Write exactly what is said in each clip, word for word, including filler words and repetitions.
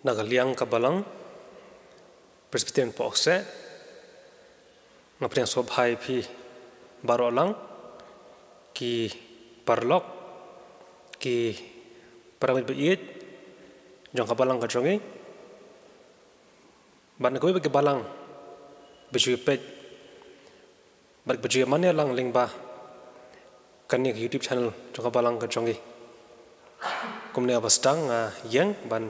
Na ka liang ka Balang Presbyterian Pohseh, nga pdiang sngewbha ïa phi baroh lang, ki paralok, ki para baieit jong ka Balang ka jong ngi, bad na kawei pat ki balang ba ju peit bad ba ju mane lang lyngba kane ka YouTube channel jong ka Balang ka jong ngi. Kumne ba sdang nga ïeng ban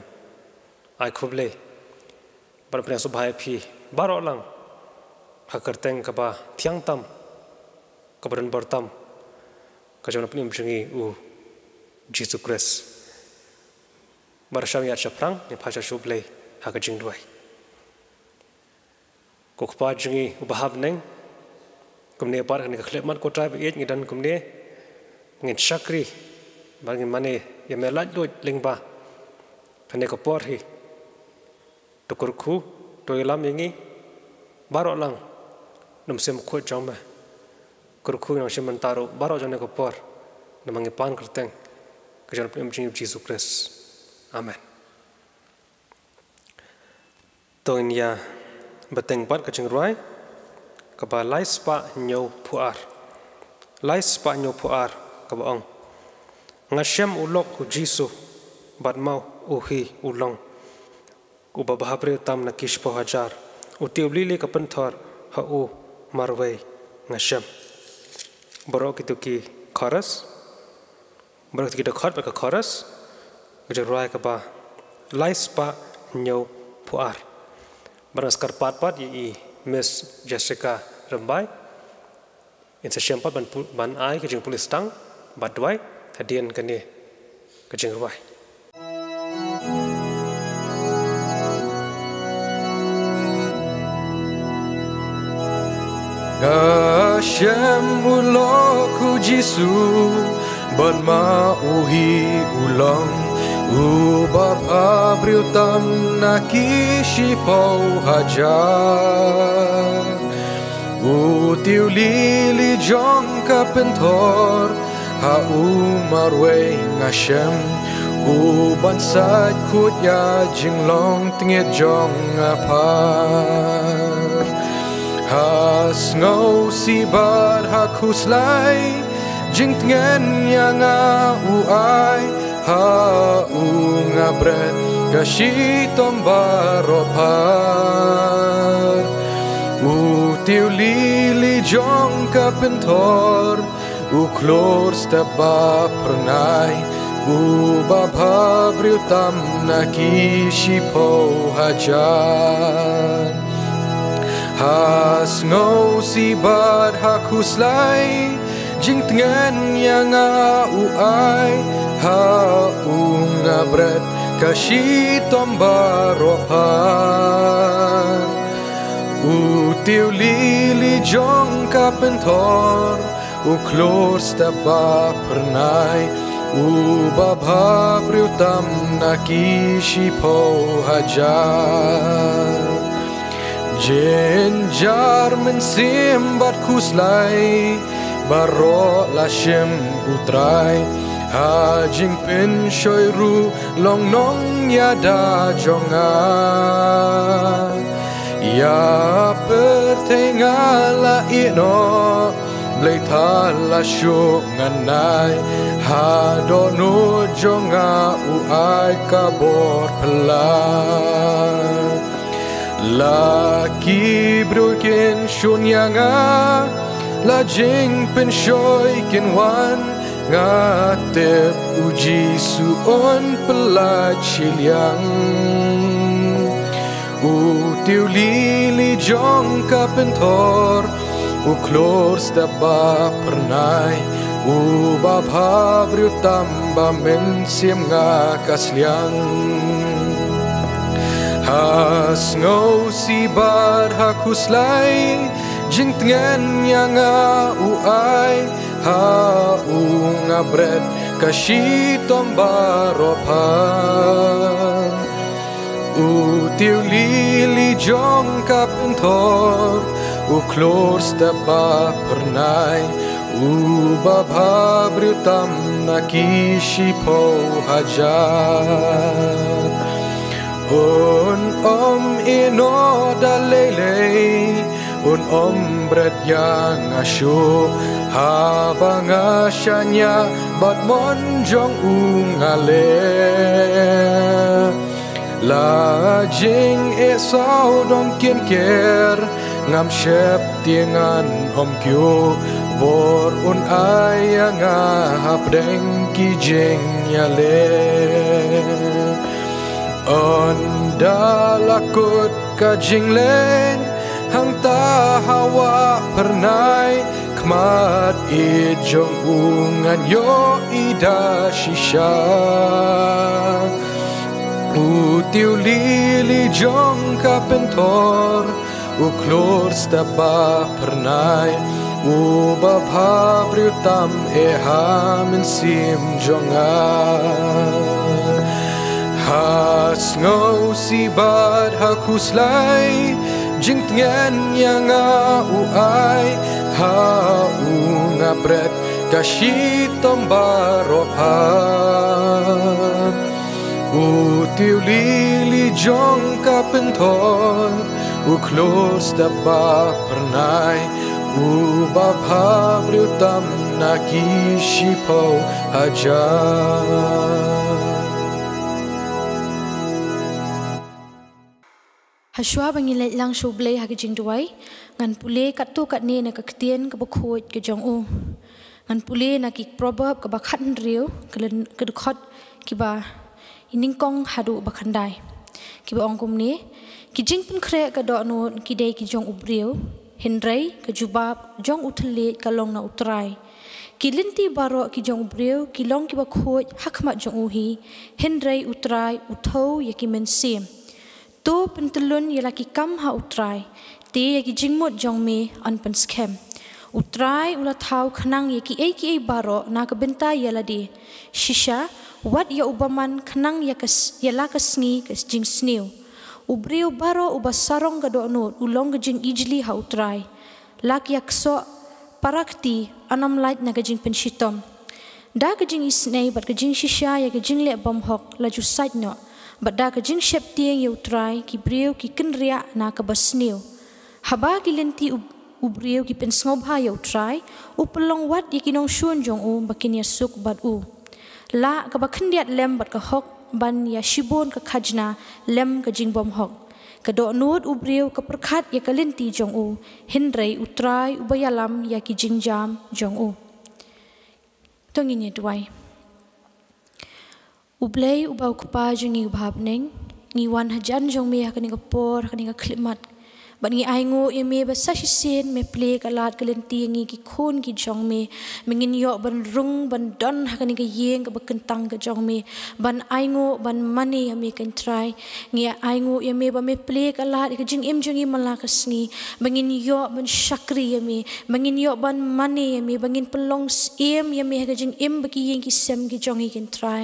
ai khublei bad pdiang sngewbha ïa phi baroh lang ha ka kyrteng kaba thiang tam, kaba donbor tam ka jong u Nongpynim jong ngi u Jisu Khrist. Bad sha ngi ïa shaphrang, ngin phai sha shublei ha ka jingduwai. Ko Kpa jong ngi uba ha bneng, kumne pat ha kane ka khyllipmat ko Trai baieit ngi don kumne, ngin shakri bad ngin mane ïa me laitluid lyngba kane ka por hi. To kyrkhu, to ïalam ïa ngi baroh lang na u Mynsiem Bakhuid jong me. Kyrkhu ïa ngi na ka bynta ruh baroh jong kane ka por, namar ngi pan kyrteng ka jong u Nongpynim jong ngi u Jisu Khrist. Amen. To ngin ïa bteng pat ka jingrwai kaba lai spah hynñiew phew ar. Lai spah hynñiew phew ar kaba ong: Nga shem u lok u Jisu, bad ma u hi u long uba bhabriew tam na ki shiphew hajar. U tiew lili ka pynthor, ha u marwei nga shem. Baroh kito ki chorus. Baroh kito ki dkhot bad ka chorus. Ka jingrwai kaba lai spah hynñiew phew ar. Bad nga sa kyrpad pat ïa i Miss Jessica Rymbai, in sa shem pat ban pu-, ban ai ka jingpule sdang bad duwai hadien kane ka jingrwai. Nga shem u lok u Jisu, bad ma u hi u long uba bhabriew tam na ki shiphew hajar. U tiew lili jong ka pynthor, ha u marwei nga shem, uban sait khuid ïa jinglong tngit jong nga pat. Ha sngewsih bad ha khuslai, jingtngen ïa nga u ai, ha u nga bret ka shitom baroh pat. U tiew lili jong ka pynthor, u khlur step ba phyrnai, uba bhabriew tam na ki shiphew hajar. Ha sngewsih bad ha khuslai, jingtngen ïa nga u ai, ha u nga bret ka shitom baroh pat. U tiew lili jong ka pynthor, u khlur step ba phyrnai, uba bhabriew tam na ki shiphew hajar. Jynjar mynsiem bad khuslai, baroh la shim u Trai, ha jingpynshoi ruh long nongïada jong nga. Ïa pyrthei nga la ïeh noh, Blei Trai la shu ngan ai, ha dohnud jong nga u ai ka bor phylla. La ki briew kin shun ïa nga, la jingpynshoi kin wan, nga tip u Jisu un pyllait shiliang. U tiew lili jong ka pynthor, u khlur step ba phyrnai, uba bhabriew tam ba mynsiem nga ka sliang. Ha sngewsih bad ha khuslai, jingtngen ïa nga u ai, ha u nga bret ka shitom baroh pat. U tiew lili jong ka pynthor, u khlur step ba phyrnai, uba bhabriew tam na ki shiphew hajar. Un ym ïehnoh da lei lei, un ym bret ïa nga shuh, haba nga shaniah bad mon jong u nga leh. La jingeh sawdong kynker, ngam sheptieng, ngan ym kiew, bor un ai ïa nga hapdeng ki jingïaleh. Ynda la kut ka jingleh, hangta ha wah phyrnai, khmat ïeit jong u ngan ïohi da shisha. U tiew lili jong ka pynthor, u khlur step ba phyrnai, uba bhabriew tam eh ha mynsiem jong nga. Ha sngewsih bad ha khuslai, jingtngen ïa nga u ai, ha u nga bret ka shitom baroh. Ha u tiew lili jong ka pynthor, u khlur step ba phyrnai, uba bhabriew tam na ki shiphew hajar. Hashwa ba ngi leit lang sha U Blei ha ka jingduwai, ngan pule katto katne na ka ktien kaba khuid ka jong u. Ngan pule na ki Proverb kaba khathynriew, ka lyn-, ka dkhot kiba nyngkong haduh ba khyndai, kiba ong kumne: Ki jingpynkhreh ka dohnud ki dei ki jong u briew, hynrei ka jubab jong u thylliej ka long na U Trai. Ki lynti baroh ki jong u briew ki long kiba khuid ha khmat jong u hi, hynrei U Trai u thew ïa ki mynsiem. To pyntyllun ïa la ki kam ha U Trai, te ïa ki jingmut jong me yn pynskhem. U Trai u la thaw khnang ïa kiei kiei baroh na ka bynta ïa lade. Shisha, wat ïa u bymman khnang ïa ka s-, ïa la ka sngi ka jingsniew. U briew baroh uba sarong ka dohnud u long ka jingijli ha U Trai. La ki ïaksoh para kti yn ym lait na ka jingpynshitom. Da ka jingisynei bad ka jingshisha ïa ka jingleh bymhok la ju sait noh, bad da ka jingsheptieng ïa U Trai ki briew ki kynriah na kaba sniew. Haba ki lynti u, u briew ki pynsngewbha ïa U Trai, u pynlong wat ïa ki nongshun jong u ba kin ïasuk bad u. Lah kaba khyndiat lem bad ka hok ban ïa shibun ka khajna lem ka jingbymhok. Ka dohnud u briew ka pyrkhat ïa ka lynti jong u, hynrei U Trai uba ïalam ïa ki jingjam jong u. To ngin ïa duwai. U Blei uba u Kpa jong ngi uba ha bneng, ngi wan hajan jong me ha kane ka por, ha kane ka khyllipmat. Bad ngi ainguh ïa me ba sa shisien me plie ka lad ka lynti ïa ngi ki khun ki jong me. Ba ngin ïoh ban rung, ban don ha kane ka ïing kaba kyntang ka jong me. Ban ainguh, ban mane ïa me Kynrad Trai. Ngi ainguh ïa me ba me plie ka lad ïa ka jingim jong ngi man la ka sngi. Ba ngin ïoh ban shakri ïa me. Ba ngin ïoh ban mane ïa me. Ba ngin pynlong syiem ïa me ha ka jingim bad ki ïing ki sem ki jong ngi Kynrad Trai.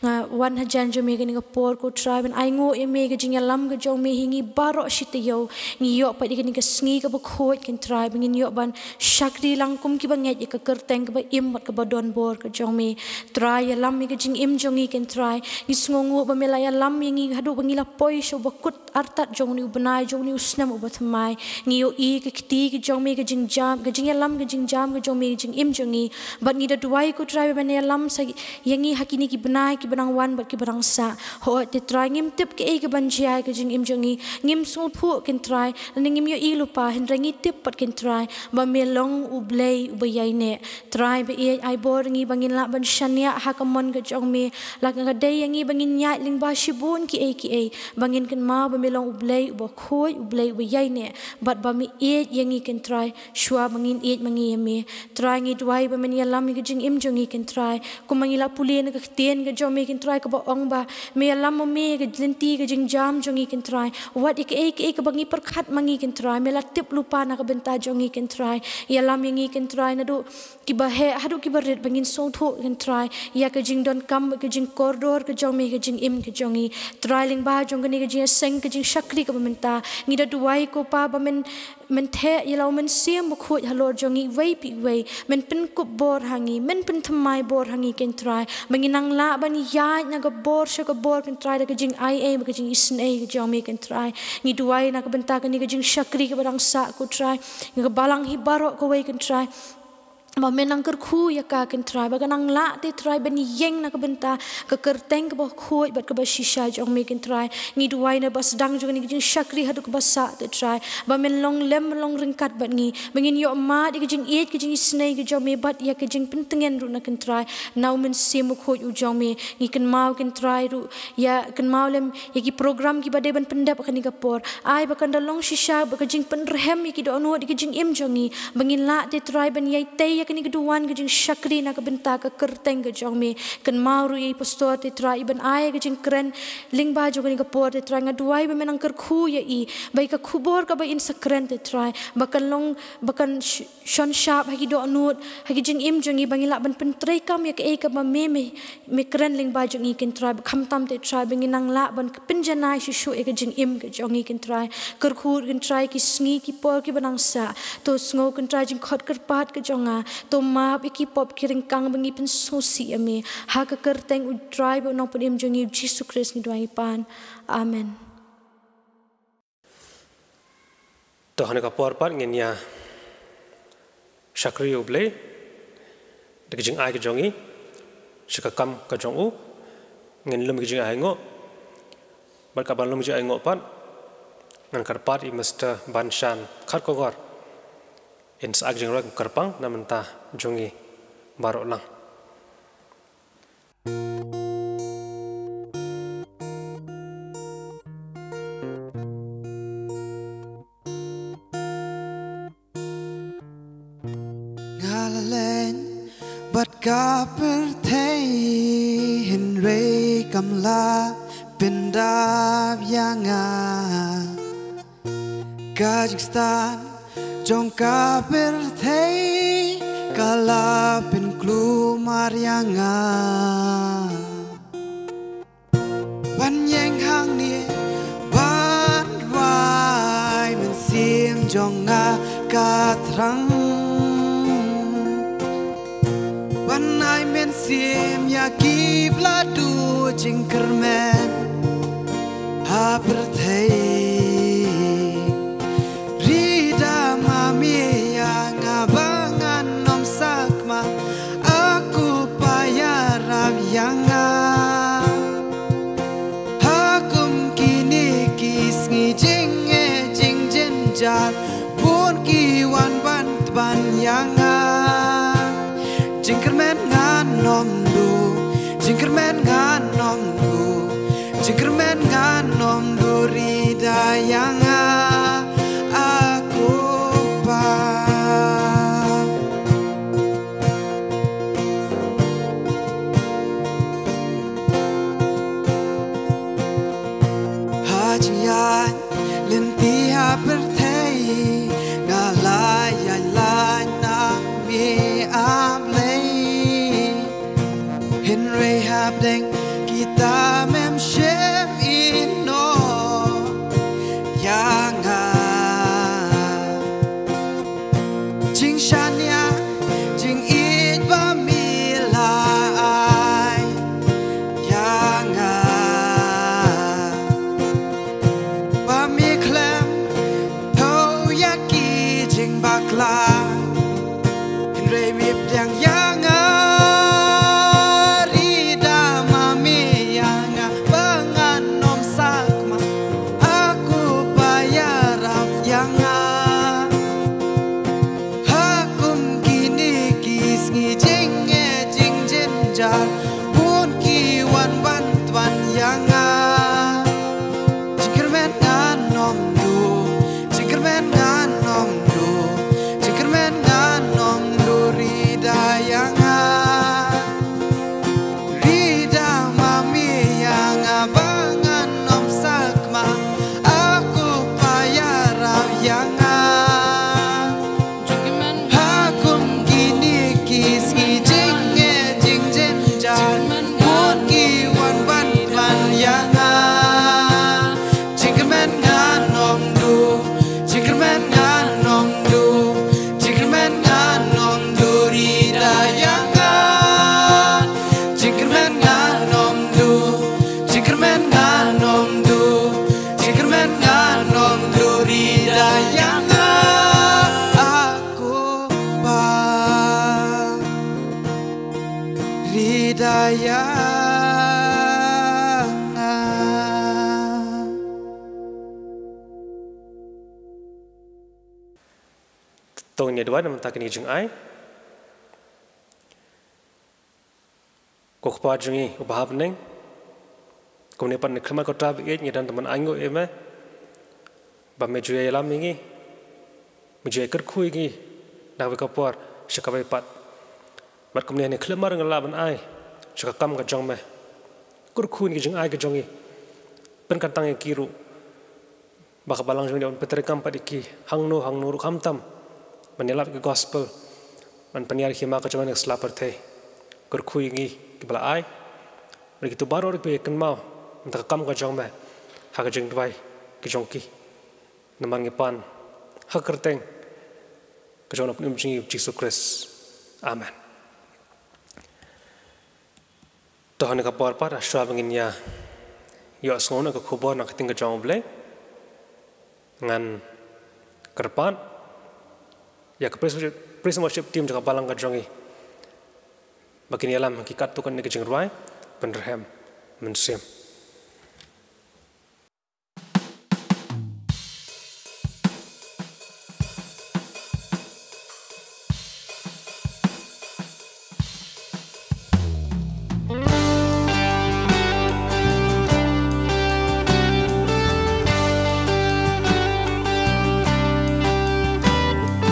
Nga wan hajan jong me kane ka por ko Trai ban ainguh ïa me ka jingïalam ka jong me hi ngi baroh shi taïew. Ngi ïoh pat ïa kane ka sngi kaba khuid Kynrad Trai ba ngin ïoh ban shakri lang kum kiba ngeit ïa ka kyrteng kaba im bad kaba don bor ka jong me. Trai ïalam ïa ka jingim jong ngi Kynrad Trai. Ngi sngewnguh ba me la ïalam ïa ngi haduh ba ngi la poi sha uba kut artat jong une u bnai jong une u snem uba thymmai. Ngi ïohi ka kti ka jong me ka jingjam, ka jingïalam ka jingjam ka jong me ka jingim jong ngi. Bad ngi da duwai ko Trai ba men ïalam sa ïa ngi ha kine ki bnai kiba nang wan bad kiba nang sah. Hooid te Trai ngim tip kaei kaban jia ïa ka jingim jong ngi. Ngim sngewthuh Kynrad Trai. Lane ngim ïohi lypa hynrei ngi tip pat Kynrad Trai. Ba me long U Blei uba ïaineh. Trai ba ïeit ai bor ngi ba ngin lah ban shaniah ha ka mon ka jong me. La ka dei ïa ngi ba ngin ïaid lyngba shibun kiei kiei. Ba ngin kynmaw ba me long U Blei uba khuid, U Blei uba ïaineh. Bad ba me ïeit ïa ngi Kynrad Trai. Shuwa ba ngin ïeit ma ngi ïa me. Trai ngi duwai ba men ïalam ïa ka jingim jong ngi Kynrad Trai. Kumba ngi la pule na ka ktien ka jong me Kynrad Trai kaba ong ba me ïalam ma me ka lynti ka jingjam jong ngi Kynrad Trai. Wat ïa kaei kaei kaba ngi pyrkhat ma ngi Kynrad Trai. Me la tip lypa na ka bynta jong ngi Kynrad Trai. Ïalam ïa ngi Kynrad Trai naduh kiba heh haduh kiba rit ba ngin sngewthuh Kynrad Trai. Ïa ka jingdonkam ka jingkordor ka jong me ka jingim ka jong ngi. Trai lyngba jong kane ka jingïaseng ka jingshakri kaba mynta. Ngi da duwai ko Pa ba men men theh ïa la u Mynsiem Bakhuid halor jong ngi iwei pa iwei, men pynkup bor ha ngi, men pynthymmai bor ha ngi, ko Trai, ba ngin nang lah ban ïaid na ka bor sha ka bor, ko Trai, da ka jingai ei bad ka jingisynei ka jong me, ko Trai. Ngi duwai na ka bynta kane ka jingshakri kaba dang sah, ko Trai, ïa ka balang hi baroh kawei, ko Trai, ba men nang kyrkhu ïa ka, ko Trai, ba ka nang lah, ko Trai, ban ïeng na ka bynta ka kyrteng kaba khuid bad kaba shisha jong me, ko Trai. Ngi duwai na ba sdang jong kane ka jingshakri haduh kaba sah, ko Trai, ba men long lem, long ryngkat bad ngi, ba ngin ïohmad ïa ka jingïeit, ka jingisynei ka jong me bad ïa ka jingpyntngen ruh na, ko Trai, na u Mynsiem Bakhuid u jong me. Ngi kynmaw, ko Trai, ruh ïa, kynmaw lem ïa ki program kiba dei ban pyndep ha kane ka por. Ai ba kan da long shisha bad ka jingpynrhem ïa ki dohnud, ïa ka jingim jong ngi, ba ngin lah, ko Trai, ban ïai tei ïa kane ka duwan ka jingshakri na ka bynta ka kyrteng ka jong me. Kynmaw ruh ïa i pastor, ko Trai, i ban ai ïa ka jingkren lyngba jong kane ka por, ko Trai. Nga duwai ba men nang kyrkhu ïa i, ba ïa ka khubor kaba in sa kren, ko Trai, ba kan long, ba kan sh- shon shap ha ki dohnud, ha ki jingim jong ngi, ba ngin lah ban pyntreikam ïa kaei kaba me, me, me kren lyngba jong ngi, ko Trai, ba khamtam, ko Trai, ba ngin nang lah ban pynjanai shuh shuh ïa ka jingim ka jong ngi, ko Trai. Kyrkhu, ko Trai, ki sngi ki por kiba nang sah. To sngew, ko Trai, jingkhot kyrpad ka jong nga. To map ïa ki pop ki ryngkang ba ngi pynsngewsih ïa me. Ha ka kyrteng u Trai bad u Nongpynim jong ngi, u Jisu Khrist, ngi duwai ngi pan. Amen. To ha kane ka por pat ngin ïa shakri ïa U Blei da ka jingai ka jong ngi sha ka kam ka jong u. Ngin lum ka jingainguh, bad kaba lum ka jingainguh pat ngan kyrpad ïa i Mister Banshan Kharkongor, in sa ai ka jingrwai kyrpang na ka bynta jong ngi baroh lang. Nga la leit bad ka pyrthei, hynrei kam la pyndap ïa nga. Ka jingstad jong ka pyrthei ka la pynkulmar ïa nga. Ban ïeng hangne ban rwai, mynsiem jong nga ka thrang. Ban ai mynsiem ïa kiba la duh jingkyrmen ha pyrthei. Rida ma me ïa nga ba ngan ym sakma, a Kpa ïarap ïa nga. Ha kum kine ki sngi jingeh jingjynjar, bun ki wan ban tban ïa nga. Jingkyrmen ngan ym duh, jingkyrmen ngan ym duh, jingkyrmen ngan ym duh, rida ïa nga, a Kpa. Ha jingïaid lynti ha pyrthei, nga la ïaid lait na me, a Blei. Hynrei hapdeng kita mem shym ïehnoh ïa nga. Jingshaniah jingïeit ba me la ai ïa nga, ba me khlem thew ïa ki jingbakla. Hynrei me pdiang ïa nga, rida ma me ïa nga ba ngan ym sakma, a Kpa ïarap ïa nga. Ha kum kine ki sngi jingeh jingjynjar, bun ki wan ban tban ïa nga. Jingkyrmen ngan ym duh, jingkyrmen ngan ym duh, jingkyrmen ngan ym duh, rida ïa nga. Rida ma me ïa nga ba ngan ym sakma, a Kpa ïarap ïa nga. Ha kum kine ki sngi jingeh jingjynjar, Ri da ïa nga. To ngin ïa duwai na ka bynta kine ki jingai. Ko Kpa jong ngi uba ha bneng, kumne pat na ka khmat ka kyrteng ba ïeit ngi don ban ainguh ïa me, ba me ju ïalam ïa ngi, me ju ïakyrkhu ïa ngi na kawei ka por sha kawei pat. Bad kumne ha kane ka khyllipmat ngi lah ban ai sha ka kam ka jong me. Kyrkhu ïa ngi, jingai ka jong ngi, pynkyntang ïa ki ruh, ba ka balang jong ngi un pyntreikam pat ïa ki hangno hangno ruh khamtam ban ïalap ïa ka gospel, ban pynïar ïa ka hima ka jong me na ka sla pyrthei. Kyrkhu ïa ngi kiba la ai, bad ïa kito baroh ruh kiba ïakynmaw na ka kam ka jong me ha ka jingduwai ka jong ki. Namar ngi pan ha ka kyrteng ka jong u Nongpynim jong ngi Jisu Khrist. Amen. To ha kane ka por pat, shuwa ba ngin ïa ïohsngew na ka khubor na ka ktien ka jong U Blei, ngan kyrpad ïa ka praise worship, praise and worship team jong ka balang ka jong ngi ba kin ïalam ha ki katto katne ki jingrwai, Pynrhem Mynsiem.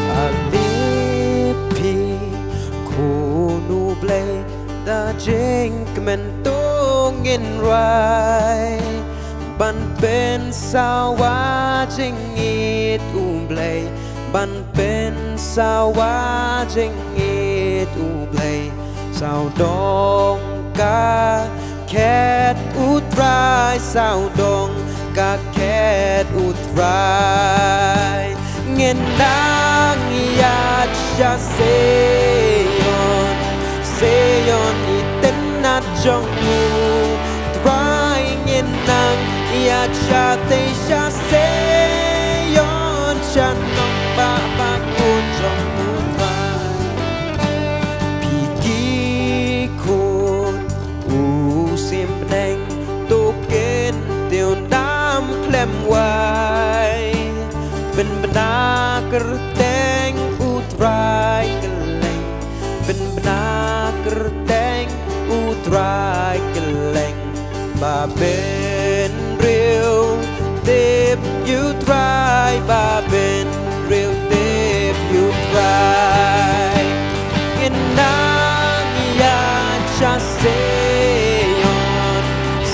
Ale phi khun U Blei, da jingkmen to ngin rwai, ban pynsawa jingïeit U Blei, ban pynsawa jingïeit U Blei. Sawdong ka khet U Trai, sawdong ka khet U Trai. Ngin nang ïaid sha Seion, Seion i tynnat jong U Trai. Ngin nang ïaid shatei sha Seion, sha nongbah bakhuid jong U Trai. Phi ki khun u symbneng, to kyntiew dam khlem wai. Pynbna kyrteng U Trai kylleng, pynbna kyrteng U Trai kylleng. Ba bynriew tip ïa U Trai, ba bynriew tip ïa U Trai. Ngin nang ïaid sha Seion,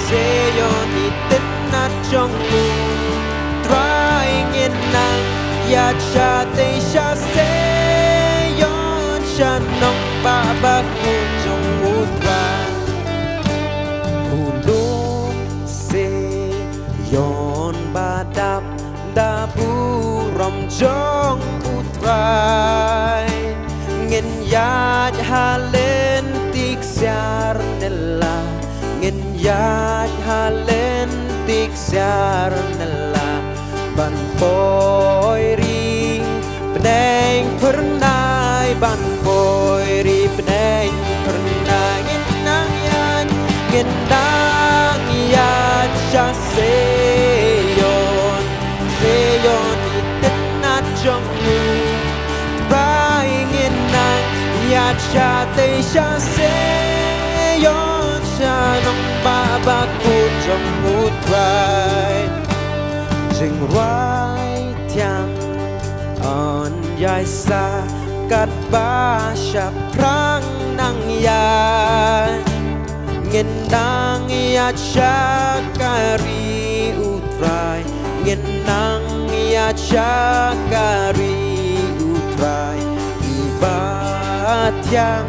Seion i tynnat jong U Trai. Ngin nang ïaid shatei sha Seion, sha nongbah bakhuid jong U Trai. Khulum Seion ba dap da burom jong U Trai. Ngin ïaid ha lynti ksiar nylla, ngin ïaid ha lynti ksiar nylla, ban poi ri bneng phyrnai, ban poi ri bneng phyrnai. Ngin nang ïaid, ngin nang ïaid sha Seion, Seion i tynnat jong U Trai. Ngin nang ïaid shatei sha Seion, sha nongbah bakhuid jong U Trai. Jingrwai thiang yn ïai sah katba shaphrang nang ïaid. Ngin nang ïaid sha ka ri U Trai, ngin nang ïaid sha ka ri U Trai. Ri ba thiang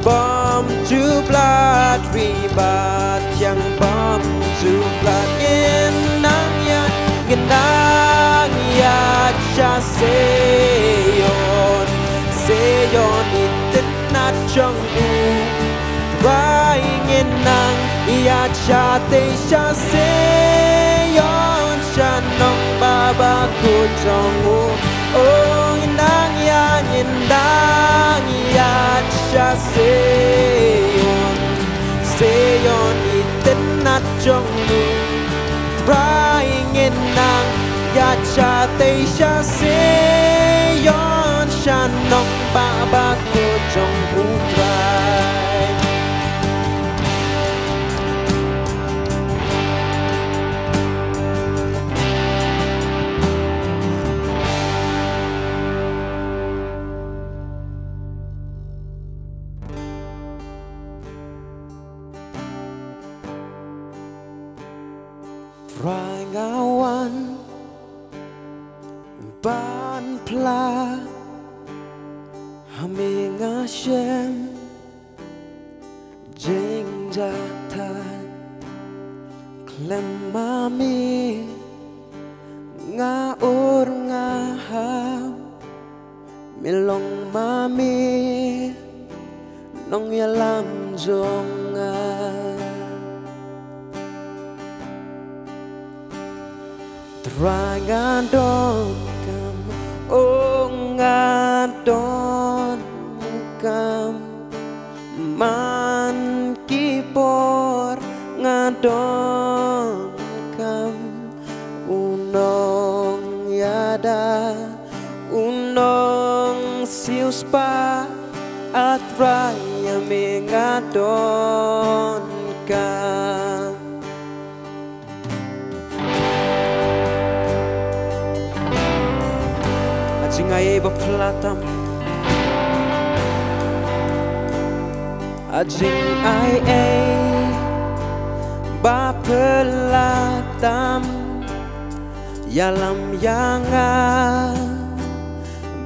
bym ju blad, ri ba thiang bym ju blad. Ngin nang ïaid, ngin nang ïaid sha Seion, Seion i tynnat jong U Trai. Ngin nang ïaid shatei sha Seion, sha nongbah bakhuid jong U. Oh, ngin nang ïaid, ngin nang ïaid sha Seion. jong u Trai, ngin nang ïaid shatei sha Sion, sha nongbah bakhuid jong u Trai. Trai, nga wan ban phla ha me, nga shem jingjathait khlem ma me, nga ur nga ham, me long ma me nongïalam jong nga. Trai, nga donkam, oh nga donkam, man ki por nga donkam u nongïada, u nongsiewspah, A Trai, ïa me nga donkam. A jingai ei ba phylla tam, a jingai ei ba phylla tam, ïalam ïa nga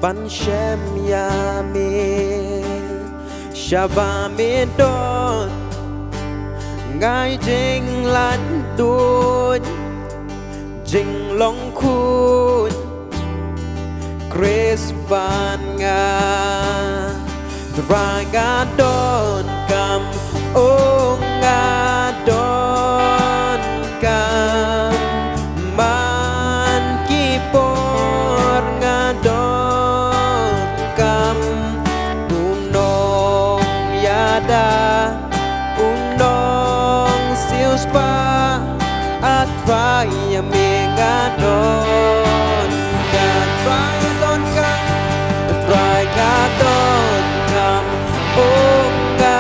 ban shem ïa me. Shaba me don nga i jinglait duh, jinglong khuid Khrist ban nga. Trai, nga donkam, oh nga donkam, man ki por nga donkam u nongïada, u nongsiewspah. A Trai, ïa me nga donkam. Trai, nga donkam. Trai, nga donkam, oh nga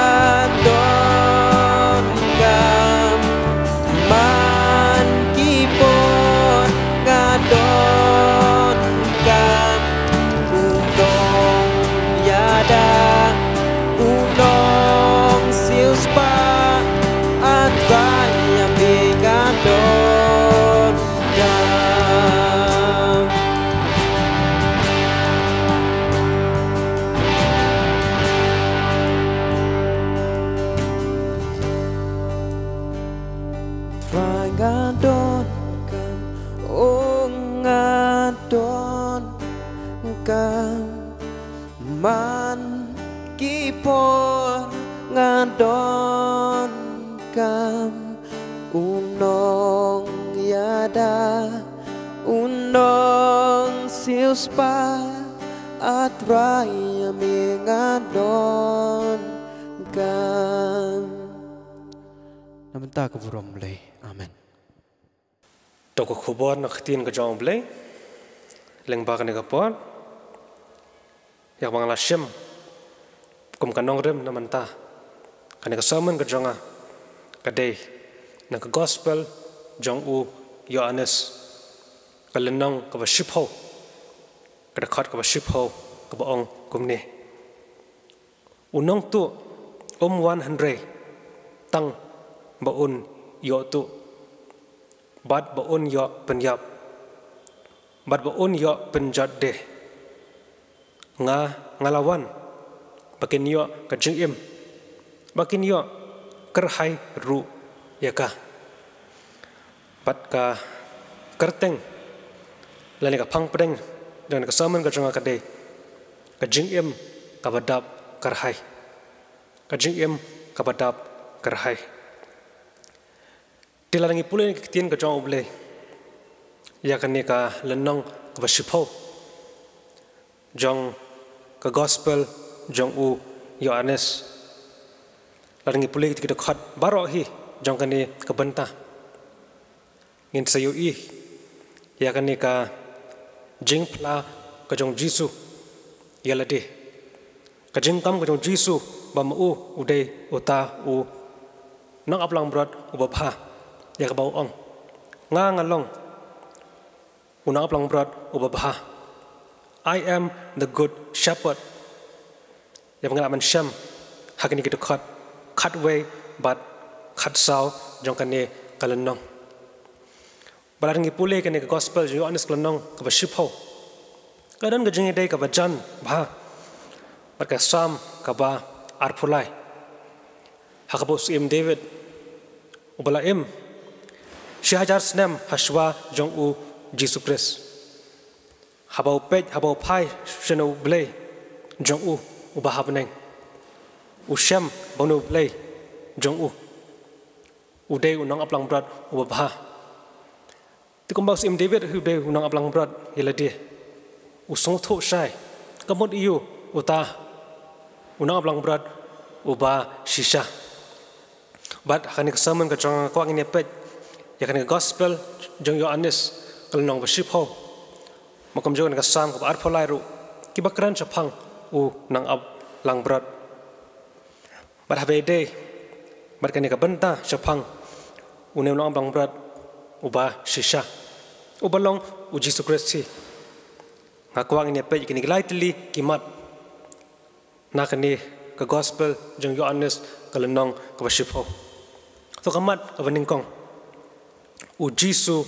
donkam, man ki por nga donkam u nongïada, u nongsiewspah. A Trai, ïa me nga donkam. Trai, nga donkam, oh nga donkam, man ki por nga donkam u nongïada, u nongsiewspah. A Trai, ïa me nga donkam. Na bynta ka burom U Blei. Amen. To ka khubor na ka ktien ka jong U Blei. Lyngba kane ka por, ïa kaba nga la shim kum ka nongrim na mynta, kane ka sermon ka jong nga ka dei na ka gospel jong u Ïoannis, ka lynnong kaba shiphew, ka dkhot kaba shiphew, kaba ong kumne: U Nongtuh um wan hynrei tang ba un ïoh tuh, bad ba un ïoh pynïap, bad ba un ïoh pynjot de. Nga, nga la wan ba kin ïoh ka jingim, ba kin ïoh kyrhai ruh ïa ka. Bad ka kyrteng lane ka phang pdeng jong ka sermon ka jong nga ka dei: Ka Jingim Kaba Dap Kyrhai. Ka Jingim Kaba Dap Kyrhai. Te lada ngi pule na ka ktien ka jong U Blei ïa kane ka lynnong kaba shiphew jong ka gospel jong u Ïoannis, lada ngi pule kita ki dkhot baroh hi, jong kane ka bynta. Ngin sa ïohi ïa kane ka jingphla ka jong Jisu ïa lade. Ka jingkam ka jong Jisu ba ma u u dei uta u nongap langbrot uba bha, ïa kaba u ong, "Nga nga long u nongap langbrot uba bha. I am the good shepherd." Ïa ba ngi lah ban shem ha kine ki dkhot khatwei bad khatsaw jong kane ka lynnong. Ba lada ngi pule kane ka gospel jong u Ïoannis ka lynnong kaba shiphew, ka don ka jingïadei kaba jan bha bad ka Salm kaba arphew lai, ha kaba u Syiem David, uba la im shi hajar snem hashwa jong u Jisu Khrist, haba u peit, haba u phai sha une u Blei jong u uba ha bneng, u shem ba une u Blei jong u u dei u nongap langbrot uba bha. Te kumba u Syiem David hi u dei u nongap langbrot ïa lade, u sngewthuh shai, ka mut aïu uta u nongap langbrot uba shisha. Bad ha kane ka sermon ka jong nga kwah ngin ïa peit ïa kane ka gospel jong u Ïoannis ka lynnong ba shiphew, ma kumjuh kane ka Salm kaba arphew lai ruh, kiba kren shaphang u nongap langbrot. Bad haba ïadei bad kane ka bynta shaphang une u nongap langbrot uba shisha, uba long u Jisu Khrist hi, nga kwah ngin ïa peit kine ki lai tylli ki mat na kane ka gospel jong u Ïoannis ka lynnong kaba shiphew. To, ka mat kaba nyngkong, u Jisu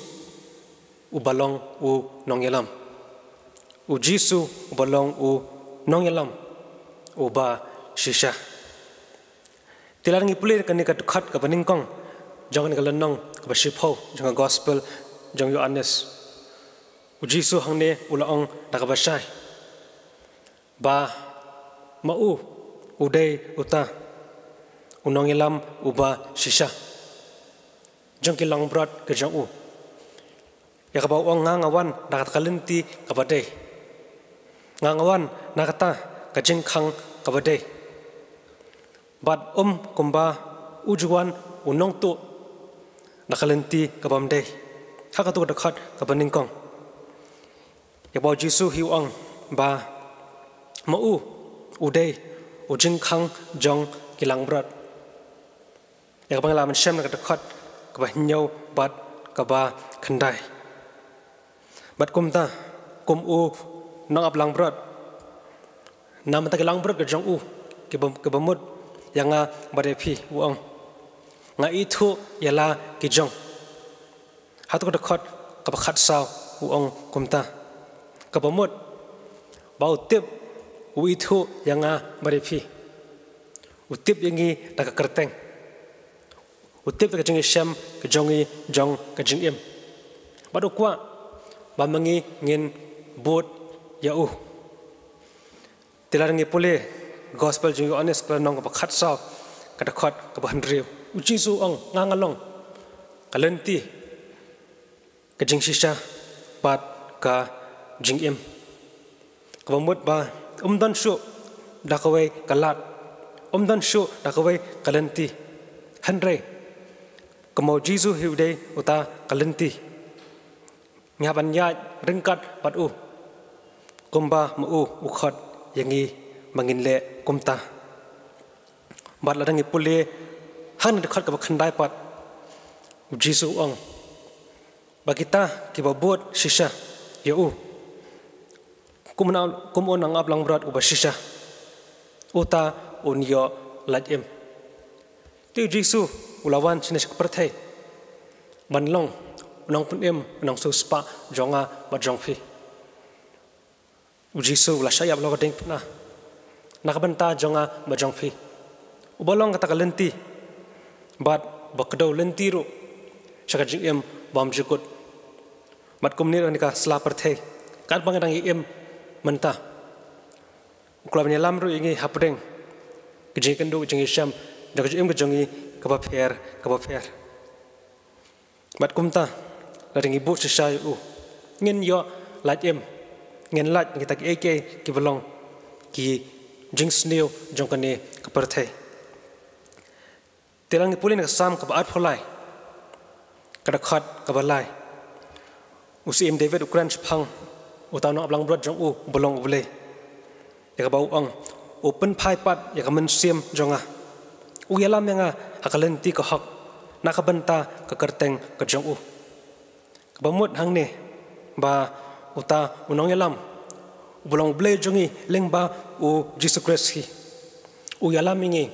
uba long u nongïalam. U Jisu uba long u nongïalam uba shisha. Te lada ngi pule kane ka dkhot kaba nyngkong jong kane ka lynnong kaba shiphew jong ka gospel jong u Ïoannis, u Jisu hangne u la ong da kaba shai ba ma u u dei uta u nongïalam uba shisha jong ki langbrot ka jong u. Ïa kaba u ong, "Nga nga wan na kata ka lynti kaba dei. Nga nga wan na kata ka jingkhang kaba dei." Bad um kumba u ju wan u nongtuh na ka lynti kaba ym dei, ha katu ka dkhot kaba nyngkong. Ïa kaba u Jisu hi u ong ba ma u u dei u jingkhang jong ki langbrot. Ïa kaba ngi lah ban shem na ka dkhot kaba hynñiew bad kaba khyndai. Bad kumta, kum u nongap langbrot, na ka bynta ki langbrot ka jong u kiba, kiba mut ïa nga bad ïa phi, u ong, "Nga ithuh ïa la ki jong." Hatu ka dkhot kaba khatsaw u ong kumta, kaba mut ba u tip, u ithuh ïa nga bad ïa phi. U tip ïa ngi da ka kyrteng. U tip ïa ka jingïashem ka jong ngi jong ka jingim. Bad u kwah ba ma ngi ngin bud ïa u. Te lada ngi pule gospel jong u Ïoannis ka lynnong kaba khatsaw, ka dkhot kaba hynriew, u Jisu u ong, "Nga nga long ka lynti, ka jingshisha bad ka jingim." Kaba mut ba um don shuh da kawei ka lad, um don shuh da kawei ka lynti. Hynrei kumba u Jisu hi u dei uta ka lynti, ngi hap ban ïaid ryngkat bad u, kumba ma u u khot ïa ngi ba ngin leh kumta. Bad lada ngi pule ha kane ka dkhot kaba khyndai pat, u Jisu u ong ba kita kiba bud shisha ïa u, kum u nong, kum u nongap langbrot uba shisha, uta un ïoh lait im. Te u Jisu u la wan shane sha ka pyrthei ban long u nongpynim, u nongsiewspah jong nga bad jong phi. U Jisu u la shah ïap halor ka diengphna na ka bynta jong nga bad jong phi, uba long kata ka lynti bad ba kdew lynti ruh sha ka jingim bymjukut. Bad kumne ruh ha kane ka sla pyrthei, katba ngi dang ïa im mynta, u la ban ïalam ruh ïa ngi hapdeng ka jingïakynduh, ka jingïashem, da ka jingim ka jong ngi kaba pher kaba pher. Bad kumta, lada ngi bud shisha ïa u, ngin ïoh lait im, ngin lait na kita kiei kiei kiba long ki jingsniew jong kane ka pyrthei. Te lada ngi pule na ka Salm kaba arphew lai, ka dkhot kaba lai, u Syiem David u kren shaphang uta u nongap langbrot jong u uba long U Blei, ïa kaba u ong: U pynphai pat ïa ka mynsiem jong nga, u ïalam ïa nga ha ka lynti ka hok na ka bynta ka kyrteng ka jong u. Kaba mut hangne ba uta u nongïalam uba long U Blei jong ngi lyngba U Jisu Khrist hi, u ïalam ïa ngi,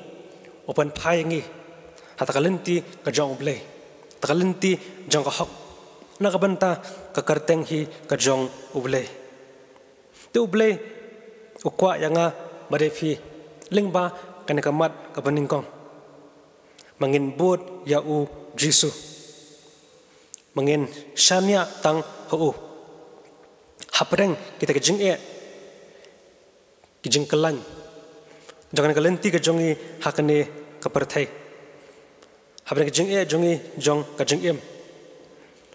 u pynphai ïa ngi ha ta ka lynti ka jong U Blei, ta ka lynti jong ka hok, na ka bynta ka kyrteng hi ka jong U Blei. Te U Blei u kwah ïa nga bad ïa phi lyngba kane ka mat kaba nyngkong, ba ngin bud ïa U Jisu, ba ngin shaniah tang ha u. Hapdeng kita ki jingeh, ki jingkyllain jong kane ka lynti ka jong ngi ha kane ka pyrthei, hapdeng ki jingeh jong ngi jong ka jingim,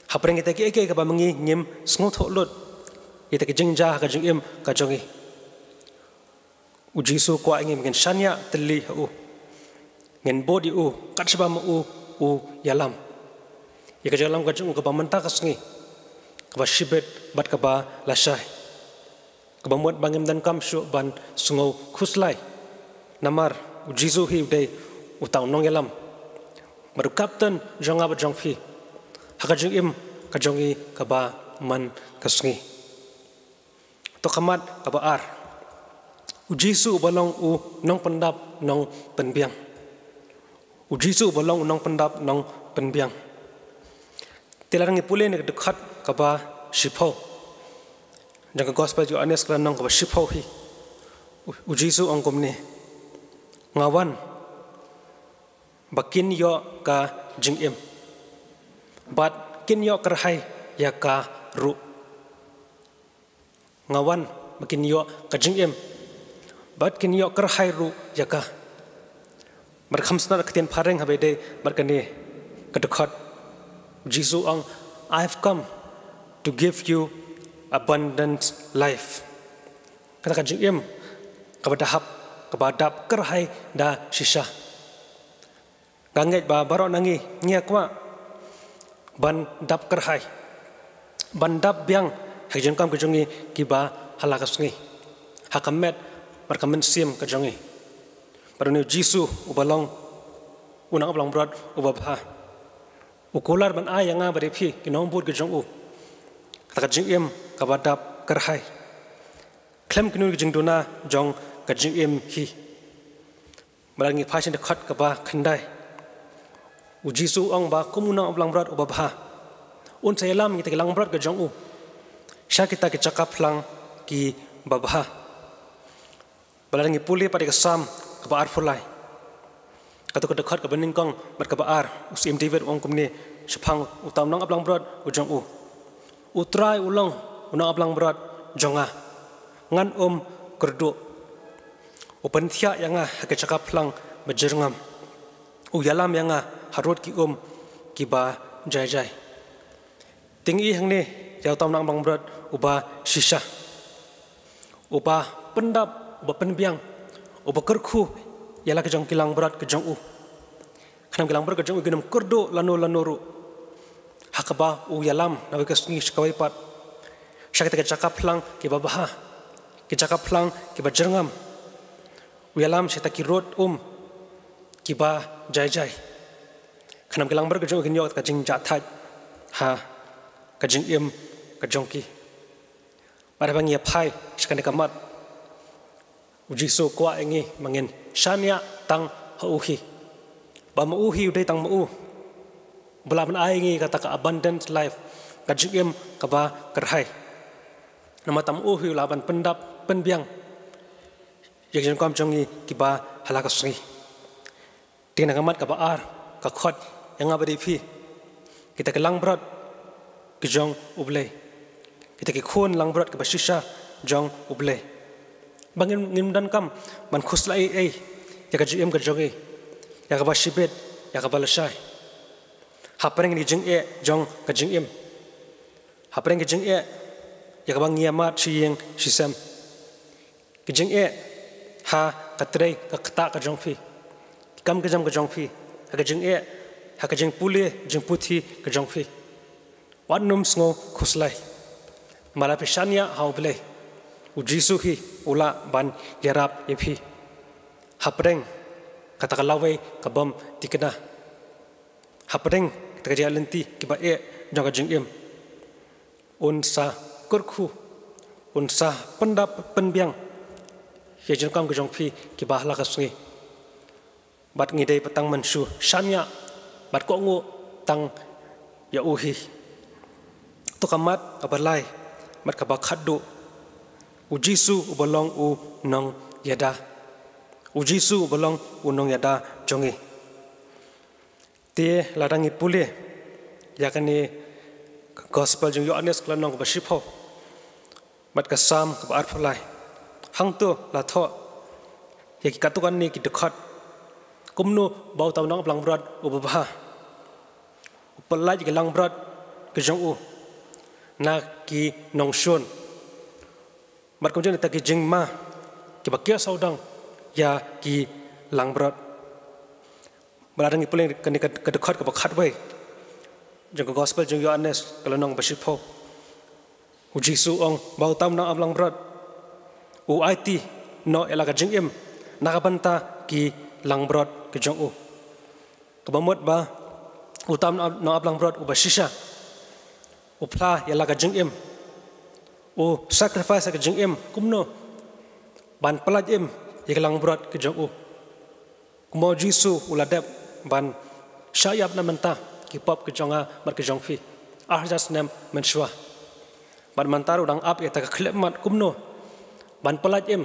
hapdeng kita kiei kiei kaba ma ngi ngim sngewthuh lut, kita ki jingjia ha ka jingim ka jong ngi, U Jisu u kwah ïa ngi ba ngin shaniah tylli ha u, ngin bud ïa u kat shaba ma u u ïalam ïa ka jingïalam ka jong u kaba mynta ka sngi, kaba shibit bad kaba lashai, kaba mut ba ngim donkam shuh ban sngew khuslai, namar U Jisu hi u dei uta u nongïalam bad u kapten jong nga bad jong phi ha ka jingim ka jong ngi kaba man ka sngi. To ka mat kaba ar, U Jisu uba long u nongpyndap nongpynbiang. U Jisu uba long u nongpyndap nongpynbiang. Te lada ngi pule na ka dkhot kaba shiphew jong ka Gospel Ïoannis ka lynnong kaba shiphew hi, U, U Jisu u ong kumne: Nga wan ba kin ïoh ka jingim, bad kin ïoh kyrhai ïa ka ruh. Nga wan ba kin ïoh ka jingim, bad kin ïoh kyrhai ruh ïa ka. Bad kham sngewtynnat ka ktien phareng haba ïadei bad kane ka dkhot, U Jisu u ong: I have come to give you abundant life. Kata ka jingim kaba da hap, kaba dap kyrhai da shisha. Nga ngeit ba baroh na ngi ngi ïa kwah ban dap kyrhai, ban dap biang ha ki jingkam ki jong ngi kiba ha la ka sngi, ha ka met bad ka mynsiem ka jong ngi. Bad une U Jisu uba long u nongap langbrot uba bha, u kular ban ai ïa nga bad ïa phi ki nongbud ki jong u kata ka jingim kaba dap kyrhai khlem kino ki jingduna jong ka jingim hi. Ba lada ngi phai sha ka dkhot kaba khyndai, U Jisu u ong ba kum u nongap langbrot uba bha, un sa ïalam ïa kita ki langbrot ki jong u sha kita ki jaka phlang kiba bha. Ba lada ngi pule pat ïa ka Salm kaba arphew lai, kato ka dkhot kaba nyngkong bad kaba ar, u Syiem David u ong kumne shaphang uta u nongap langbrot u jong u: U Trai u long u nongap langbrot jong nga, ngan ym kyrduh. U pynthiah ïa nga ha ki jaka phlang ba jyrngam, u ïalam ïa nga harud ki um kiba jai jai. Te ngi i hangne ïa uta u nongap langbrot uba shisha, uba pyndap, uba pynbiang, uba kyrkhu ïa la ki jong ki langbrot ki jong u. Khnang ki langbrot ki jong u kin ym kyrduh lano lano ruh, ha kaba u ïalam na kawei ka sngi sha kawei pat, sha kita ki jaka phlang kiba bha, ki jaka phlang kiba jyrngam. U ïalam sha kita ki rud um kiba jai jai, khnang ki langbrot ki jong u kin ïoh ka jingjahthait ha ka jingim ka jong ki. Bad haba ngi ïa phai sha kane ka mat, U Jisu u kwah ïa ngi ba ngin shaniah tang ha u hi, ba ma u hi u dei tang ma u ba lah ban ai ïa ngi kata ka abundant life, ka jingim kaba kyrhai. Namar tang ma u hi u lah ban pyndap pynbiang ïa ki jingkam jong ngi kiba ha la ka sngi. Te na ka mat kaba ar ka khot ïa nga bad ïa phi, kita ki langbrot ki jong U Blei, kita ki khun langbrot kiba shisha jong U Blei, ba ngim, ngim donkam ban khuslai ei ei ïa ka jingim ka jong ngi, ïa kaba shibit, ïa kaba lashai. Hapdeng ki jingeh jong ka jingim, hapdeng ki jingeh ïa kaba ngi ïa mad shi ïing shi sem, ki jingeh ha ka trei ka ktah ka jong phi, ki kam ki jam ka jong phi, ha ka jingeh, ha ka jingpule jingputhi ka jong phi. Wat nym sngew khuslai. Namar lada phi shaniah ha U Blei, U Jisu hi u lah ban ïarap ïa phi hapdeng kata ka lawei ka bym tikna, hapdeng kata ka jingïaid lynti kiba eh jong ka jingim. Un sa kyrkhu, un sa pyndap pynbiang ïa ki jingdonkam ki jong phi kiba ha la ka sngi. Bad ngi dei pat tang ban shu shaniah bad kohnguh tang ïa u hi. To ka mat kaba lai bad kaba khatduh, U Jisu uba long u nongïada, U Jisu uba long u nongïada jong ngi. Te lada ngi pule ïa kane ka Gospel jong u Ïoannis ka lynnong kaba shiphew bad ka Salm kaba arphew lai, hangto la thoh ïa ki katto katne ki dkhot kumno ba uta u nongap langbrot uba bha u pyllait ïa ki langbrot ki jong u na ki nongshun. Bad kumjuh nangta ki jingma kiba kiew sawdong ïa ki langbrot. Bad lada ngi pule kane ka, ka dkhot kaba khatwei jong ka Gospel jong u Ïoannis ka lynnong ba shiphew, U Jisu u ong ba uta u nongap langbrot u aiti noh ïa la ka jingim na ka bynta ki langbrot ki jong u. Kaba mut ba uta u nongap langbrot uba shisha u phla ïa la ka jingim, u sacrifice ïa ka jingim kumno ban pyllait im ïa ki langbrot ki jong u. Kumba U Jisu u la dep ban shah ïap na bynta ki pop ki jong nga bad ki jong phi ar hajar snem mynshuwa. Bad mynta u dang ap ïa kata ka khyllipmat kumno ban pyllait im,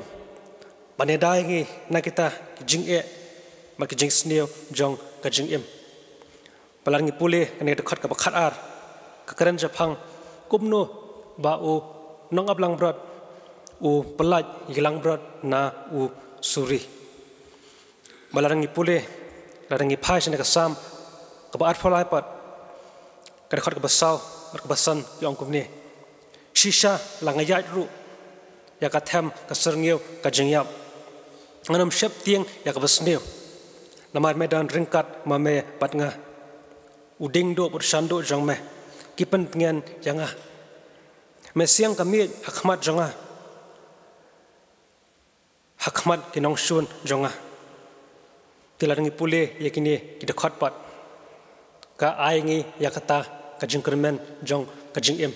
ban ïada ïa ngi na kita ki jingeh bad ki jingsniew jong ka jingim. Bad lada ngi pule kane ka dkhot kaba khatar ka kren shaphang kumno ba u nongap langbrot u pyllait ïa ki langbrot na u suri. Bad lada ngi pule, lada ngi phai sha kane ka Salm kaba arphew lai pat, ka dkhot kaba saw bad kaba san ki ong kumne: Shisha la nga ïaid ruh ïa ka them ka syrngiew ka jingïap, ngan ym sheptieng ïa kaba sniew. Namar me don ryngkat ma me bad nga, u dieng duh bad u shan duh jong me ki pyntngen ïa nga. Me siang ka miej ha khmat jong nga, ha khmat ki nongshun jong nga. Te lada ngi pule ïa kine ki dkhot pat, ka ai ngi ïa kata ka jingkyrmen jong ka jingim,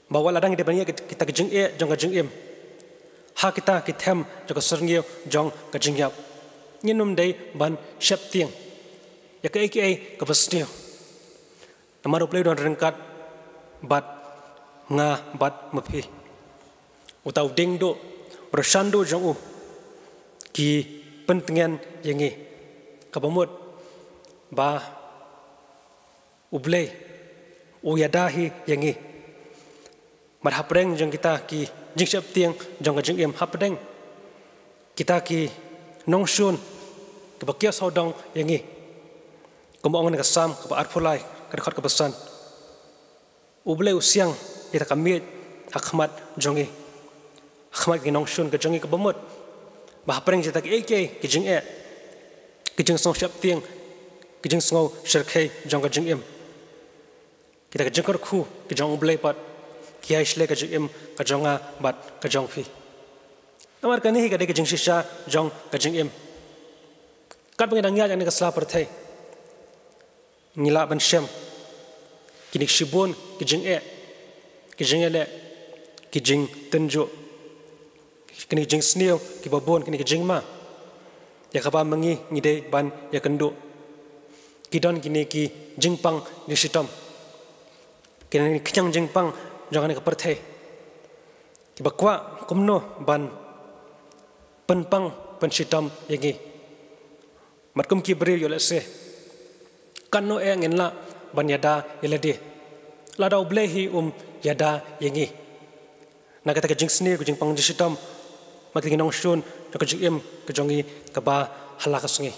ba wat lada ngi dei ban ïa kita ki jingeh jong ka jingim, ha kita ki them jong ka syrngiew jong ka jingïap, ngin ym dei ban sheptieng ïa kaei kaei kaba sniew. Namar U Blei u don ryngkat bad nga bad ma phi. Uta u dieng duh, u shan duh jong u ki pyntngen ïa ngi, kaba mut ba U Blei u ïada hi ïa ngi. Bad hapdeng jong kita ki jingsheptieng jong ka jingim, hapdeng kita ki nongshun kiba kiew sawdong ïa ngi, kumba ong ha ka Salm kaba arphew lai ka dkhot kaba san, U Blei u siang ïa kata ka miej ha khmat jong ngi, ha khmat ki nongshun ki jong ngi, kaba mut ba hapdeng jong kita kiei kiei ki jingeh, ki jingsngewsheptieng, ki jingsngewshyrkhei jong ka jingim, kita ki jingkyrkhu ki jong U Blei pat ki ïai shlei ka jingim ka jong nga bad ka jong phi. Namar kane hi ka dei ka jingshisha jong ka jingim. Katba ngi dang ïaid ha kane ka sla pyrthei, ngi lah ban shem kine ki shibun ki jingeh, ki jingeh leh, ki jingtynjuh, kine ki jingsniew kiba bun, kine ki jingma ïa kaba ma ngi ngi dei ban ïakynduh. Ki don kine ki jingpang jingshitom, kine ki khñiang jingpang jong kane ka pyrthei, kiba kwah kumno ban pynpang pynshitom ïa ngi. Bad kum ki briew ïoh lehse, katno eh ngin lah ban ïada ïa lade lada U Blei hi um ïada ïa ngi na kata ka jingsniew ka jingpang jingshitom bad kita ki nongshun jong ka jingim ka jong ngi kaba ha la ka sngi.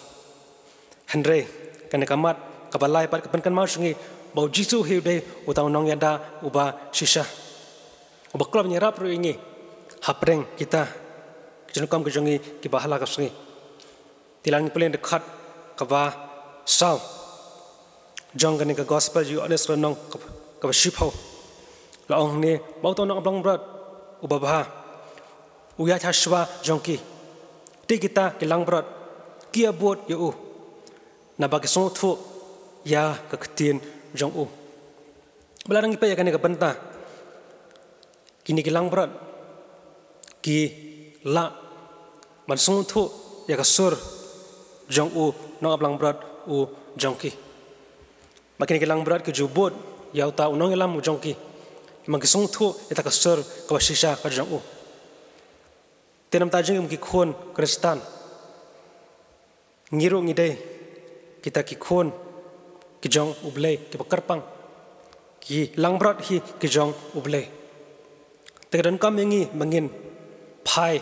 Hynrei kane ka mat kaba lai pat ka pynkynmaw sha ngi ba U Jisu hi u dei uta u nongïada uba shisha, uba kloi ban ïarap ruh ïa ngi hapdeng kita ki jingdonkam ki jong ngi kiba ha la ka sngi. Te lada ngi pule na ka dkhot kaba Saw jong kane ka gospel Ïoannis lynnong kaba shiphew, la ong hangne ba uta u nongap langbrot uba bha u ïaid hashwa jong ki. Te kita ki langbrot ki ïabud ïa u, naba ki sngewthuh ïa ka ktien jong u. Ba la dang ïa peit ïa kane ka bynta, kine ki langbrot ki lah ban sngewthuh ïa ka sur jong u nongap langbrot u jong ki. Ba kine ki langbrot ki ju bud ïa uta u nongïalam u jong ki, ba ki sngewthuh ïa ka sur kaba shisha ka jong u. Te namar ta jong ngi ki khun Khristan, ngi ruh ngi dei kita ki khun ki jong U Blei kiba kyrpang, ki langbrot hi ki jong U Blei. Te ka donkam ïa ngi ba ngin phai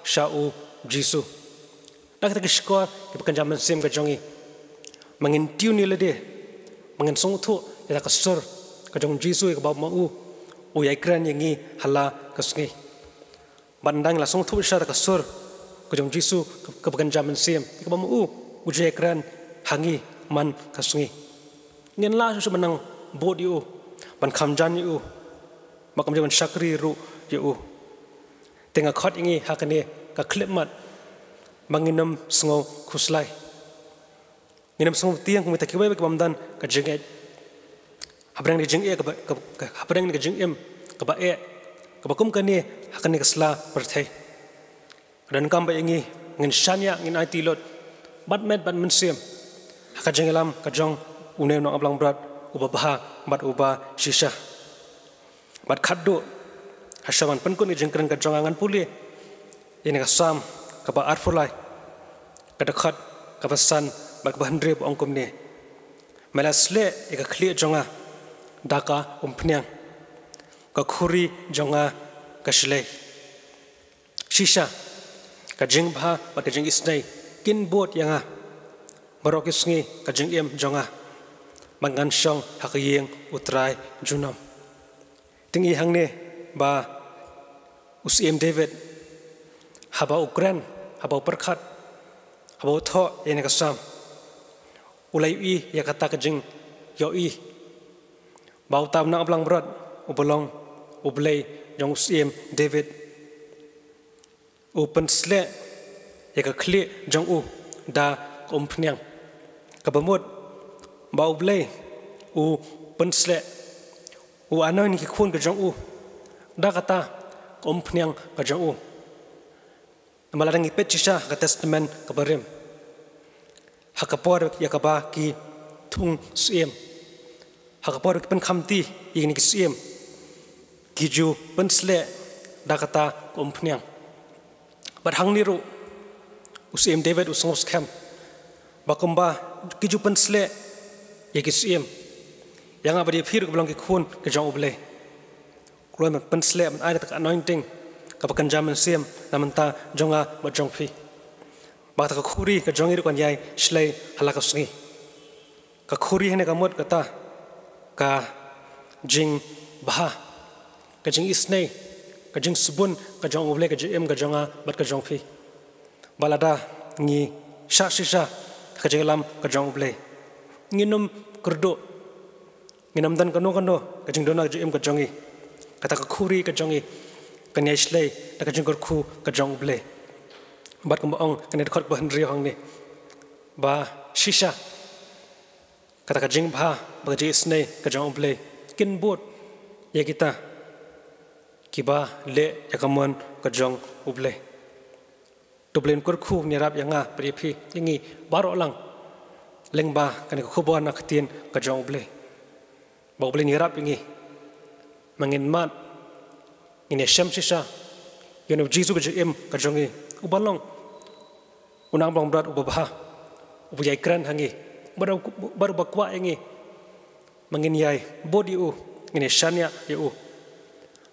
sha U Jisu da kita ki shkor kiba kynja mynsiem ka jong ngi, ba ngin tune ïa lade, ba ngin sngewthuh ïa ka sur ka jong U Jisu ïa kaba ma u u ïai kren ïa ngi ha la ka sngi. Bad ynda ngi la sngewthuh shisha ïa ka sur ka jong U Jisu kaba kynja mynsiem ïa kaba ma u u ju ïai kren ha ngi man ka sngi, ngin lah shuh shuh ban nang bud ïa u, ban kham jan ïa u, bad kumjuh ban shakri ruh ïa u. Te nga khot ïa ngi ha kane ka khyllipmat ba ngin ym sngew khuslai, ngin ym sngew tieng kum kita kiwei kiba ym don ka jingngeit hapdeng ka jingeh kaba, kaba, hapdeng ka jingim kaba eh kaba kum kane ha kane ka sla pyrthei. Ka donkam ba ïa ngi ngin shaniah, ngin aiti lut bad met bad mynsiem ha ka jingïalam ka jong une u nongap langbrot uba bha bad uba shisha. Bad khatduh, hashwa ban pynkut ïa ka jingkren ka jong nga, ngan pule ïa kane ka Salm kaba arphew lai, ka dkhot kaba san bad kaba hynriew, ba ong kumne: Me la sleh ïa ka khlieh jong nga da ka umphniang, ka khuri jong nga ka shlei. Shisha ka jingbha bad ka jingisynei kin bud ïa nga baroh ki sngi ka jingim jong nga, bad ngan shong ha ka ïing U Trai junom. Te ngi i hangne ba u Syiem David, haba u kren, haba u pyrkhat, haba u thoh ïa kane ka Salm, u la ïohi ïa kata ka jingïohi ba uta u nongap langbrot uba long u blei jong u Syiem David, u pynsleh ïa ka khlieh jong u da ka umphniang. Kaba mut ba U Blei u pynsleh, u anoint ïa ki khun ka jong u da kata ka umphniang ka jong u. Namar lada ngi peit shisha ha ka Testament kaba rim, ha ka por ïa kaba ki thung syiem, ha ka por ki pynkhamti ïa kine ki syiem, ki ju pynsleh da kata ka umphniang. Bad hangne ruh u Syiem David u sngewskhem ba kumba ki ju pynsleh ïa ki syiem, ïa nga bad ïa phi ruh kiba long ki khun ka jong U Blei, kloi ban pynsleh, ban ai kata ka anointing kaba kynja mynsiem na bynta jong nga bad jong phi, ba kata ka khuri ka jong ngi ruh kan ïai shlei ha la ka sngi. Ka khuri hangne ka mut kata ka jingbha, ka jingisynei, ka jingsbun ka jong U Blei, ka jingim ka jong nga bad ka jong phi. Ba lada ngi shah shisha ha ka jingïalam ka jong U Blei, ngin ym kyrduh, ngin ym don kano kano ka jingduna ka jingim ka jong ngi. Kata ka khuri ka jong ngi kan ïai shlei da ka jingkyrkhu ka jong U Blei. Bad kumba ong kane ka dkhot kaba hynriew hangne, ba shisha kata ka jingbha bad ka jingisynei ka jong U Blei kin bud ïa kita kiba leh ïa ka mon ka jong U Blei. To U Blei un kyrkhu, un ïarap ïa nga bad ïa phi, ïa ngi baroh lang, lyngba kane ka khubor na ka ktien ka jong U Blei. Ba U Blei un ïarap ïa ngi ba ngin mad, ngin ïashem shisha ïa une U Jisu ka jingim ka jong ngi, uba long u nongap langbrot uba bha, uba ïai kren ha ngi, bad uba kwah ïa ngi ba ngin ïai bud ïa u, ngin ïai shaniah ïa u.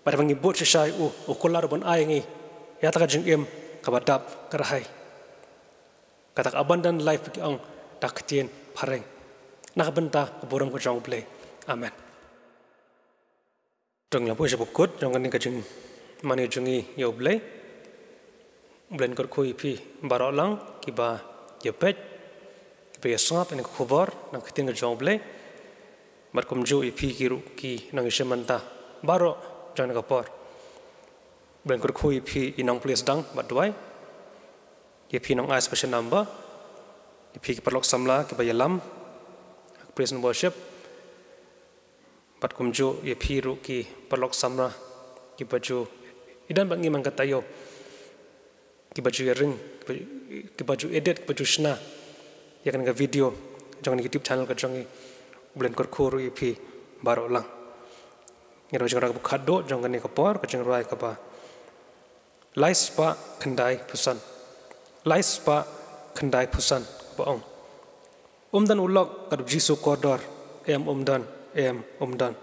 Bad haba ngi bud shisha ïa u, u kular, u ban ai ïa ngi ïa kata ka jingim kaba dap kyrhai, kata ka abundant life ba ki ong da ka ktien phareng, na ka bynta ka burom ka jong U Blei. Amen. To ngin ïa buh sha ba kut jong kane ka jingmane jong ngi ïa U Blei. U Blei un kyrkhu ïa phi baroh lang kiba ïa peit, ki Phi ïa sngap ïa kane ka khubor na ka ktien ka jong U Blei. Bad kumjuh ïa phi ki ruh ki nongïashim bynta baroh jong kane ka por. U Blei un kyrkhu ïa phi i nongpule sdang bad duwai. Ïa phi nong-ai special number. Ïa phi ki paralok samla kiba ïalam ha ka praise and worship. Bad kumjuh ïa phi ruh ki paralok samla kiba ju ïadon bad ngi man ka taïew, kiba ju ïaring, kiba ju edit, kiba ju shna ïa kane ka video jong kane ka YouTube channel ka jong ngi. U Blei un kyrkhu ruh ïa phi baroh lang. Ngi rwai ka jingrwai kaba khatduh jong kane ka por, ka jingrwai kaba lai spah khyndai phew san. Lai spah khyndai phew san, kaba ong: Um don u lok kat u Jisu kordor, em um don, em um don.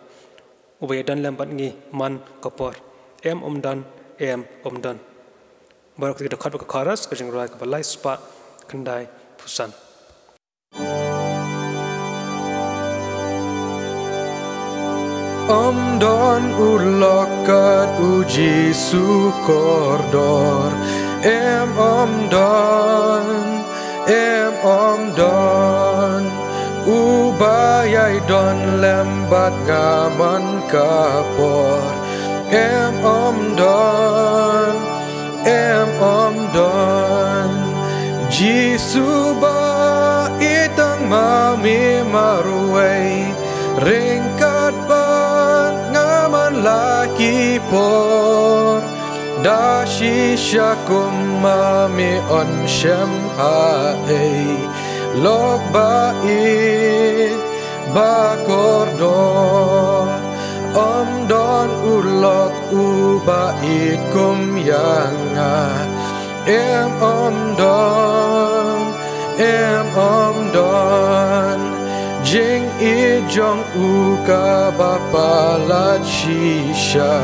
Uba ïadon lem bad ngi man ka por, em um don, em um don. Baroh ki dkhot bad ka chorus, ka jingrwai kaba lai spah khyndai phew san. Um don u lok kat u Jisu kordor, em um don, em um don. Uba ïai don lem bad nga man ka por, em um don, em um don. Jisu ba-ïeit tang ma me marwei, ryngkat bad nga man la ki por. Da shisha kum ma me yn shem haei, lok ba-ïeit ba kordor. Um don u lok uba ïeit kum ïa nga, em um don, em um don. Jingïeit jong u kaba palat shisha,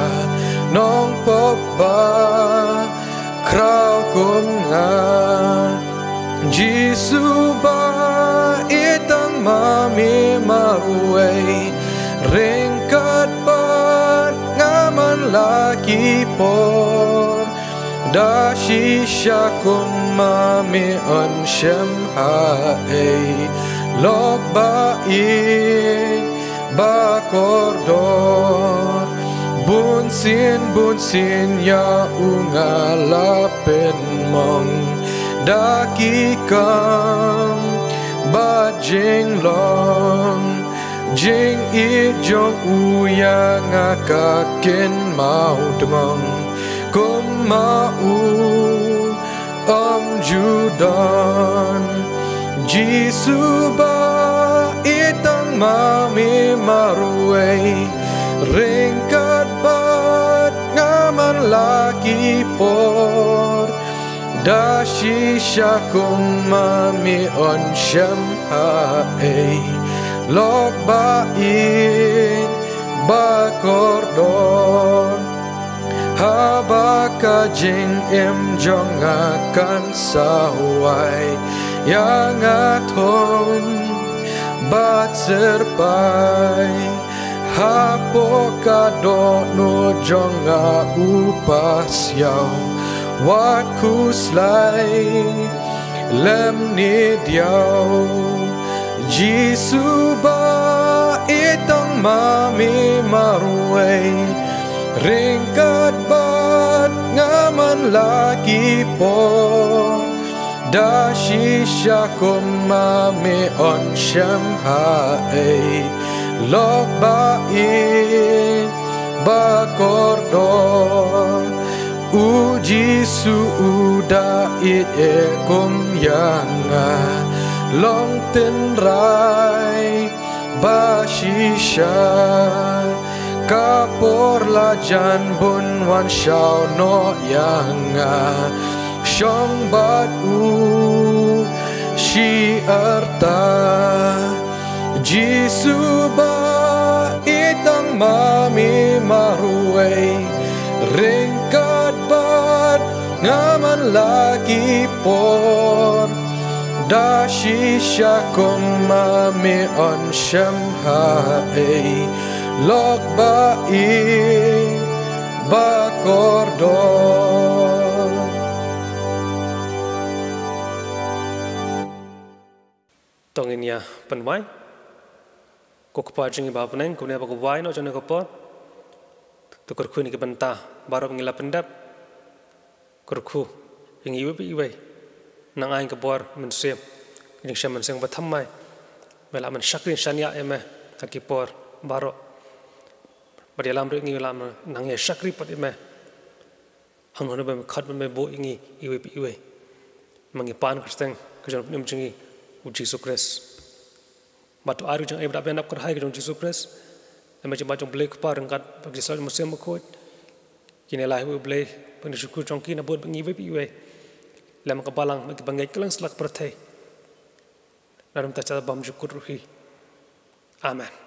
nongpop ba khraw kum nga. Jisu ba-ïeit tang ma me marwei, ryngkat bad nga man la ki por. Da shisha kum ma me yn shem haei, lok ba-ïeit ba kordor. Bunsien bunsien ïa u nga la pynmong, da ki kam bad jinglong. Jingïeit jong u ïa nga ka kynmaw dngong, kum ma u ym ju don. Jisu ba-ïeit tang ma me marwei, ryngkat bad nga man la ki por. Da shisha kum ma me yn shem haei, lok ba-ïeit ba kordor. Haba ka jingim jong nga kan sa wai, ïa nga thung bad syrpai. Hapoh ka dohnud jong nga u pasiaw, wat khuslai lymne diaw. Jisu ba-ïeit tang ma me marwei, ryngkat bad nga man la ki por. Da shisha kum ma me yn shem haei, lok ba-ïeit ba kordor. U Jisu u da ïeit ïa kum ïa nga, long tynrai ba shisha. Ka por la jan bun wan shaw noh ïa nga, shong bad u shi arta. Jisu ba-ïeit tang ma me marwei, ryngkat bad nga man la ki por. Da shisha kum ma me yn shem haei, lok ba-ïeit ba kordor. To ngin ïa pynwai. Ko Kpa jong ngi ba ha bneng, kumne ba ka wai noh jong ne ka por, to kyrkhu ïa ngi ki bynta baroh ba ngi la pyndep. Kyrkhu ïa ngi iwei pa iwei. Nang ai ka bor mynsiem, ka jingshem mynsiem ba thymmai, ba lah ban shakri shaniah ïa me ha ki por baroh. Bad ïalam ruh ïa ngi lah ban nang ïa shakri pat ïa me, hangno hangno ba me khot, ba me buh ïa ngi iwei pa iwei. Ma ngi pan kyrteng ka jong u Nongpynim jong ngi, u Jisu Khrist. Bad to ai ruh jingaiei ba dap ban dap kyrhai ka jong u Jisu Khrist, na bynta jong U Blei Kpa ryngkat bad ka jingïasyllok jong U Mynsiem Bakhuid. Kine lai ha U Blei, ban ïashongkun jong ki na bun ba ngi iwei pa iwei, lem ka balang bad ki bangeit kylleng satlak pyrthei. Na bynta jong U Trai bymjukut ruh hi. Amen.